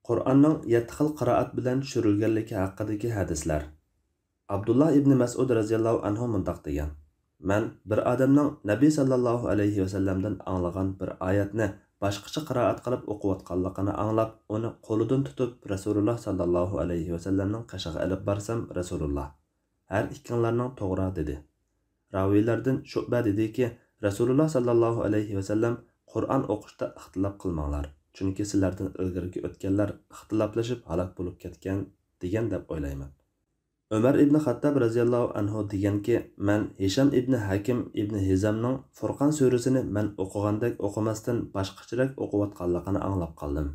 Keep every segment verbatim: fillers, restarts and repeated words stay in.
قۇرئاننىڭ يەتتە خىل قىرائەت بىلەن چۈشۈرۈلگەنلىكى ھەققىدىكى ھەدىسلەر. ئابدۇللا ئىبنى مەسئۇد رەزىياللاھۇ ئەنھۇ مۇنداق دېگەن: مەن بىر ئادەمنىڭ نەبى ساللاللاھۇ ئەلەيھى ۋەسەللەمدىن ئاڭلىغان بىر ئايەتنى باشقىچە قىرائەت قىلىپ ئوقۇۋاتقانلىقىنى ئاڭلاپ، ئۇنى قولىدىن تۇتۇپ رەسۇلۇللا ساللاللاھۇ ئەلەيھى ۋەسەللەمنىڭ قېشىغا ئېلىپ بارسام، رەسۇلۇللا، ھەر ئىككىڭلارنىڭ توغرا، دېدى. راۋىيلەردىن شۇئبە دېدىكى، رەسۇلۇللا ساللاللاھۇ ئەلەيھى ۋەسەللەم، قۇرئان ئوقۇشتا ئىختىلاپ قىلماڭلار، چۈنكى سىلەردىن ئىلگىرىكى ئۆتكەنلەر ئىختىلاپلىشىپ ھالاك بولۇپ كەتكەن، دېگەن دەپ ئويلايمەن. ئۆمەر ئىبنى خەتتاب رەزىياللاھۇ ئەنھۇ دېگەنكى، مەن ھىشام ئىبنى ھەكىم ئىبنى ھىزامنىڭ فۇرقان سۈرىسىنى مەن ئوقۇغاندەك ئوقۇماستىن باشقىچىراق ئوقۇۋاتقانلىقىنى ئاڭلاپ قالدىم.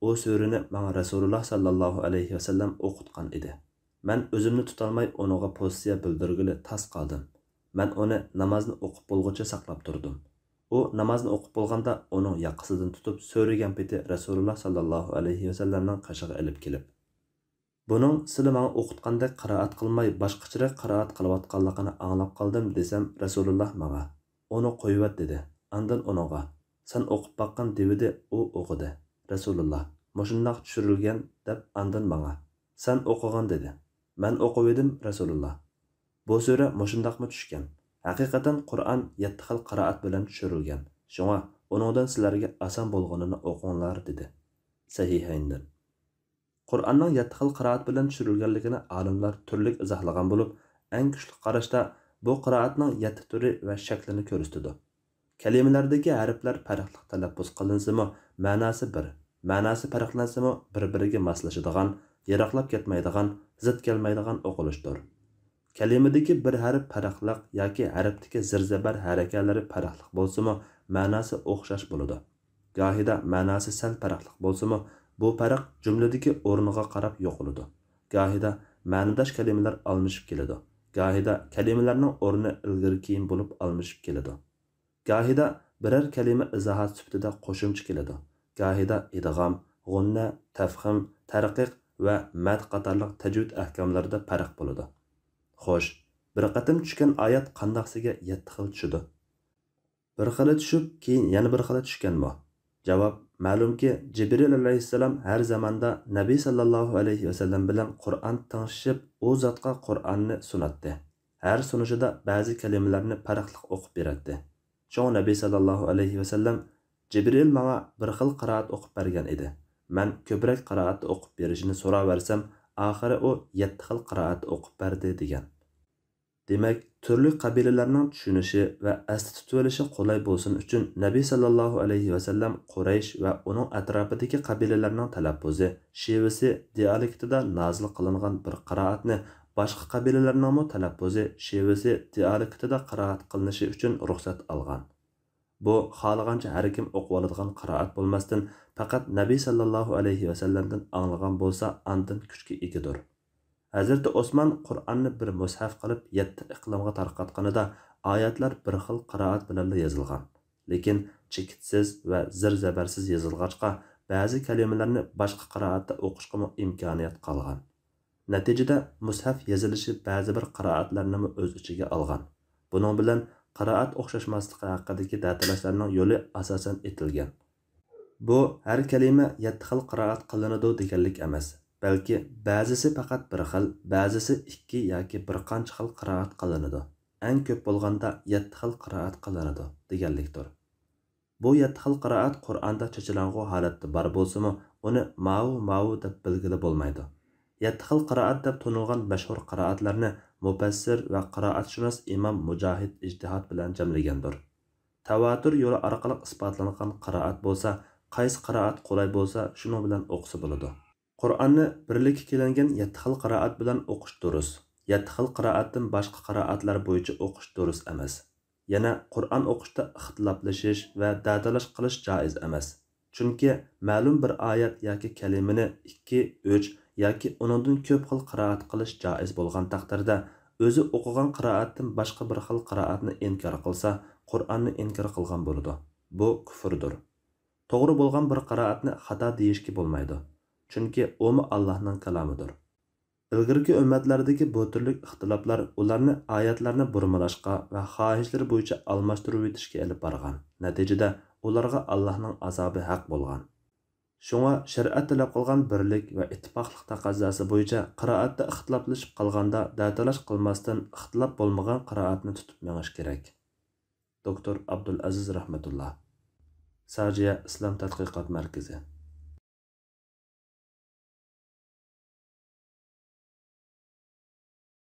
ئۇ سۈرىنى ماڭا رەسۇلۇللا ساللاللاھۇ ئەلەيھى ۋەسەللەم ئوقۇتقان ئىدى. مەن ئۆزۈمنى تۇتالماي ئۇنىڭغا پوزىتسىيە بىلدۈرگىلى تاس قالدىم. مەن ئۇنى نامازنى ئوقۇپ بولغۇچە ساقلاپ تۇردۇم. ئۇ نامازنى ئوقۇپ بولغاندا ئۇنىڭ ياقىسىدىن تۇتۇپ سۆرىگەن پېتى رەسۇلۇللا ساللاللاھۇ ئەلەيھى ۋەسەللەمنىڭ قېشىغا ئېلىپ كېلىپ، بۇنىڭ سىلى ماڭا ئوقۇتقاندەك قىرائەت قىلماي، باشقىچىراق قىرائەت قىلىۋاتقانلىقىنى ئاڭلاپ قالدىم، دېسەم، رەسۇلۇللا ماڭا، ئۇنى قويۇۋەت، دېدى. ئاندىن ئۇنىڭغا، سەن ئوقۇپ باققىن، دېۋىدى، ئۇ ئوقۇدى. رەسۇلۇللا، مۇشۇنداق چۈشۈرۈلگەن، دەپ ئاندىن ماڭا، سەن ئوقۇغىن، دېدى. مەن ئوقۇۋىدىم، رەسۇلۇللا، بۇ سۈرە مۇشۇنداقمۇ چۈشكەن؟ ھەقىقەتەن قۇرئان يەتتە خىل قىرائەت بىلەن چۈشۈرۈلگەن، شۇڭا ئۇنىڭدىن سىلەرگە ئاسان بولغىنىنى ئوقۇڭلار، دېدى. سەھىھەيندىن. قۇرئاننىڭ يەتتە خىل قىرائەت بىلەن چۈشۈرۈلگەنلىكىنى ئالىملار تۈرلۈك ئىزاھلىغان بولۇپ، ئەڭ كۈچلۈك قاراشتا بۇ قىرائەتنىڭ يەتتە تۈرى ۋە شەكلىنى كۆرسىتىدۇ. كەلىمىلەردىكى ھەرپلەر پەرقلىق تەلەپپۇز قىلىنسىمۇ، مەناسى بىر. مەناسى پەرقلەنسىمۇ، بىر-بىرىگە ماسلىشىدىغان، يىراقلاپ كەتمەيدىغان، زىت كەلمەيدىغان ئوقۇلۇشتۇر. كەلىمىدىكى بىر ھەرپ پەرقلىق ياكى ھەرپتىكى زىر-زەبەر ھەرىكەتلىرى پەرقلىق بولسىمۇ، مەناسى ئوخشاش بولىدۇ. گاھىدا مەناسى سەل پەرقلىق بولسىمۇ، بۇ پەرق جۈملىدىكى ئورنىغا قاراپ يوقىلىدۇ. گاھىدا مەنىداش كەلىمىلەر ئالمىشىپ كېلىدۇ. گاھىدا كەلىمىلەرنىڭ ئورنى ئىلگىرى-كېيىن بولۇپ ئالمىشىپ كېلىدۇ. گاھىدا بىرەر كەلىمە ئىزاھات سۈپىتىدە قوشۇمچە كېلىدۇ. گاھىدا ئىدغام، غۇننە، تەفخىم، تەرقىق ۋە مەد قاتارلىق تەجۋىد ئەھكاملىرىدا پەرق بولىدۇ. خوش، بىر قېتىم چۈشكەن ئايەت قانداقسىگە يەتتە خىل چۈشىدۇ؟ بىر خىلى چۈشۈپ، كېيىن يەنە بىر خىلى چۈشكەنمۇ؟ جاۋاب، مەلۇمكى، جىبرىل ئەلەيھىسسالام ھەر زاماندا نەبى ساللاللاھۇ ئەلەيھى ۋەسەللەم بىلەن قۇرئان تىڭشىشىپ، ئۇ زاتقا قۇرئاننى سۇناتتى. ھەر سۇنۇشىدا بەزى كەلىمىلەرنى پەرقلىق ئوقۇپ بېرەتتى. شۇڭا نەبى ساللاللاھۇ ئەلەيھى ۋەسەللەم، جىبرىل ماڭا بىر خىل قىرائەت ئوقۇپ بەرگەن ئىدى. مەن كۆپرەك قىرائەتتە ئوقۇپ بېرىشىنى سوراۋەرسەم، ئاخىرى ئۇ يەتتە خىل قىرائەتتە ئوقۇپ بەردى، دېگەن. دېمەك، تۈرلۈك قەبىلىلەرنىڭ چۈشىنىشى ۋە ئەستە تۇتۇۋېلىشى قولاي بولسۇن ئۈچۈن، نەبى ساللاللاھۇ ئەلەيھى ۋەسەللەم قۇرەيش ۋە ئۇنىڭ ئەتراپىدىكى قەبىلىلەرنىڭ تەلەپپۇزى، شېۋىسى، دىئالېكتىدا نازىل قىلىنغان بىر قىرائەتنى باشقا قەبىلىلەرنىڭمۇ تەلەپپۇزى، شېۋىسى، دىئالېكتىدا قىرائەت قىلىنىشى ئۈچۈن رۇخسەت ئالغان. بۇ خالىغانچە ھەركىم ئوقۇۋالىدىغان قىرائەت بولماستىن، پەقەت نەبى ساللاللاھۇ ئەلەيھى ۋەسەللەمدىن ئاڭلىغان بولسا، ئاندىن كۈچكە ئىگىدۇر. ھەزرىتى ئوسمان قۇرئاننى بىر مۇسھەف قىلىپ يەتتە ئىقلىمغا تارقاتقىنىدا، ئايەتلەر بىر خىل قىرائەت بىلەنلا يېزىلغان. لېكىن چېكىتسىز ۋە زىر-زەبەرسىز يېزىلغاچقا، بەزى كەلىمىلەرنى باشقا قىرائەتتە ئوقۇشقىمۇ ئىمكانىيەت قالغان. نەتىجىدە، مۇسھەف يېزىلىشى بەزى بىر قىرائەتلەرنىمۇ ئۆز ئىچىگە ئالغان. بۇنىڭ بىلەن قىرائەت ئوخشاشماسلىقى ھەققىدىكى دەتالاشلارنىڭ يولى ئاساسەن ئېتىلگەن. بۇ ھەر كەلىمە يەتتە خىل قىرائەت قىلىنىدۇ دېگەنلىك ئەمەس، بەلكى بەزىسى پەقەت بىر خىل، بەزىسى ئىككى ياكى بىر قانچە خىل قىرائەت قىلىنىدۇ، ئەڭ كۆپ بولغاندا يەتتە خىل قىرائەت قىلىنىدۇ دېگەنلىكتۇر. بۇ يەتتە خىل قىرائەت قۇرئاندا چېچىلاڭغۇ ھالەتتە بار بولسىمۇ، ئۇنى ماۋۇ، ماۋۇ دەپ بىلگىلى بولمايدۇ. يەتتە خىل قىرائەت دەپ تونۇلغان مەشھۇر قىرائەتلەرنى مۇپەسسىر ۋە قىرائەتشۇناس ئىمام مۇجاھىد ئىجتىھات بىلەن جەملىگەندۇر. تەۋاتۇر يولى ئارقىلىق ئىسپاتلانغان قىرائەت بولسا، قايسى قىرائەت قولاي بولسا، شۇنىڭ بىلەن ئوقۇسا بولىدۇ. قۇرئاننى بىرلىككە كېلىنگەن يەتتە خىل قىرائەت بىلەن ئوقۇش دۇرۇس. يەتتە خىل قىرائەتتىن باشقا قىرائەتلەر بويىچە ئوقۇش دۇرۇس ئەمەس. يەنە قۇرئان ئوقۇشتا ئىختىلاپلىشىش ۋە دەدىلاش قىلىش جائىز ئەمەس. چۈنكى مەلۇم بىر ئايەت ياكى كەلىمىنى ئىككى، ئۈچ ياكى ئۇنىڭدىن كۆپ خىل قىرائەت قىلىش جائىز بولغان تەقدىردە، ئۆزى ئوقۇغان قىرائەتتىن باشقا بىر خىل قىرائەتنى ئىنكار قىلسا، قۇرئاننى ئىنكار قىلغان بولىدۇ. بۇ كۇفۇردۇر. توغرا بولغان بىر قىرائەتنى خاتا دېيىشكە بولمايدۇ. چۈنكى ئۇمۇ ئاللاھنىڭ كالامىدۇر. ئىلگىرىكى ئۈممەتلەردىكى بۇ تۈرلۈك ئىختىلاپلار ئۇلارنى ئايەتلەرنى بۇرمىلاشقا ۋە خاھىشلىرى بويىچە ئالماشتۇرۇۋېتىشكە ئېلىپ بارغان. نەتىجىدە ئۇلارغا ئاللاھنىڭ ئازابى ھەق بولغان. شۇڭا شەرىئەت تەلەپ قىلغان بىرلىك ۋە ئىتتىپاقلىق تەقەززاسى بويىچە قىرائەتتە ئىختىلاپلىشىپ قالغاندا دەتالاش قىلماستىن، ئىختىلاپ بولمىغان قىرائەتنى تۇتۇپ مېڭىش كېرەك. دوكتور ئابدۇلئەزىز رەھمەتۇللا. ساجىيە ئىسلام تەتقىقات مەركىزى.